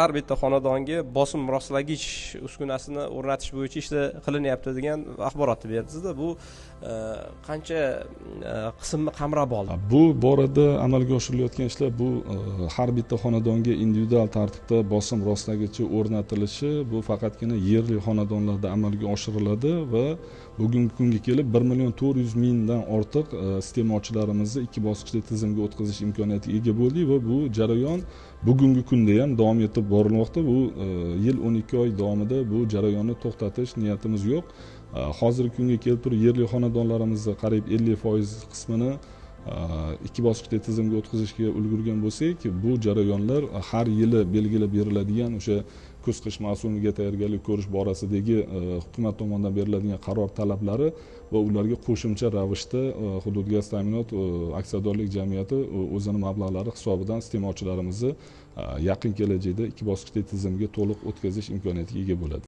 Har bitta xonadonga bosim rostlagich uskunasini o'rnatish bo'yicha ishlar qilinyapti degan axborotni berdingizda. Bu qancha qismni qamrab oldi? Bu borada amalga oshirilayotgan ishlar bu har bitta xonadonga individual tartibda bosim rostlagichi o'rnatilishi bu faqatgina yerli xonadonlarda amalga oshiriladi va bugungi kunga kelib 1 400 000dan ortiq iste'molchilarimizni ikki bosqichli tizimga o'tkazish imkoniyatiga ega bo'ldik va bu jarayon bugungi kunda ham davom etib borilmoqda. Bu yil 12 oy davomida bu jarayonni to'xtatish niyatimiz yo'q. Hozirgi kunga kelib turib yerli xonadonlarimizni qariyb 50% qismini ikki bosqichli tizimga o'tkazishga ulgurgan bo'lsak, bu jarayonlar har yili belgilab beriladigan o'sha kuz-qish mavsumiga tayyorgarlik ko'rish borasidagi hukumat tomonidan beriladigan qaror talablari va ularga qo'shimcha ravishda Hududgaz ta'minot aksiyadorlik jamiyati o'zini mablag'lari hisobidan iste'molchilarimizni yaqin kelajakda ikki bosqichli tizimga to'liq o'tkazish imkoniyatiga ega bo'ladi.